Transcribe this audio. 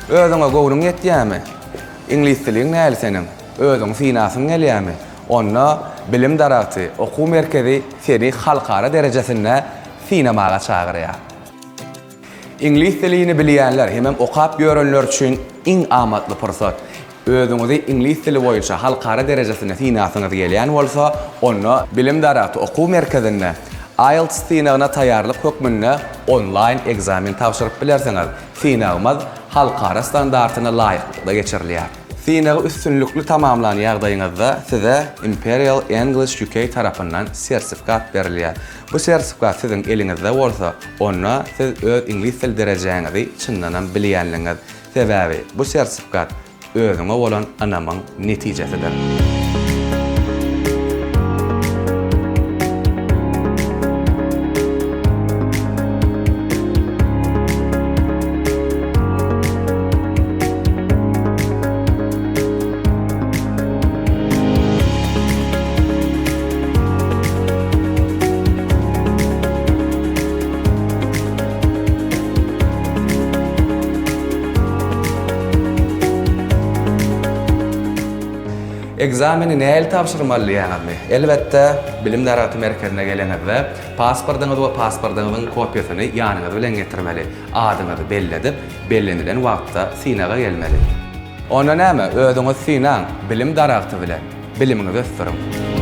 Özüňe göwnüň ýetýärmi? Iňlis diliň nähili seniň? Özüňi synasyň gelýärmi? Onda Bilim daragty okuw merkezi seni halkara derejesinde synamaga çagyrýar. Iňlis dilini bilýänler hemem okap ýörenler üçin iň amatly pursat. Özüňizi iňlis dili boýunça halkara derejesinde synasyňyz gelýän bolsa, onda Bilim daragty okuw merkezinde IELTS synagyna taýýarlyk hökmünde onlaýn ekzamen tabşyryp bilersiňiz. Synagymyz halkara standartyna laýyklykda geçirilýär. Synagy üstünlikli tamamlan ýagdaýyňyzda size Imperial English UK tarapyndan sertifikat berilýär. Bu sertifikat siziň eliňizde bolsa, onda siz öz iňlis dil derejäňizi çyndanam bilýänligiňiz. Sebäbi bu sertifikat özüňe bolan ynamyň netijesidir. Ekzameni nähili tabşyrmaly diýýäňizmi? Elbetde, Bilim daragty merkezine geleňizde, pasportyňyzy we pasportyňyzyň kopiýasyny ýanyňyz bilen getirmeli. Adyňyzy belledip, bellenilen wagtda synaga gelmeli. Onda näme, özüňiz synaň, Bilim daragty bilen bilimiňizi ösdüriň!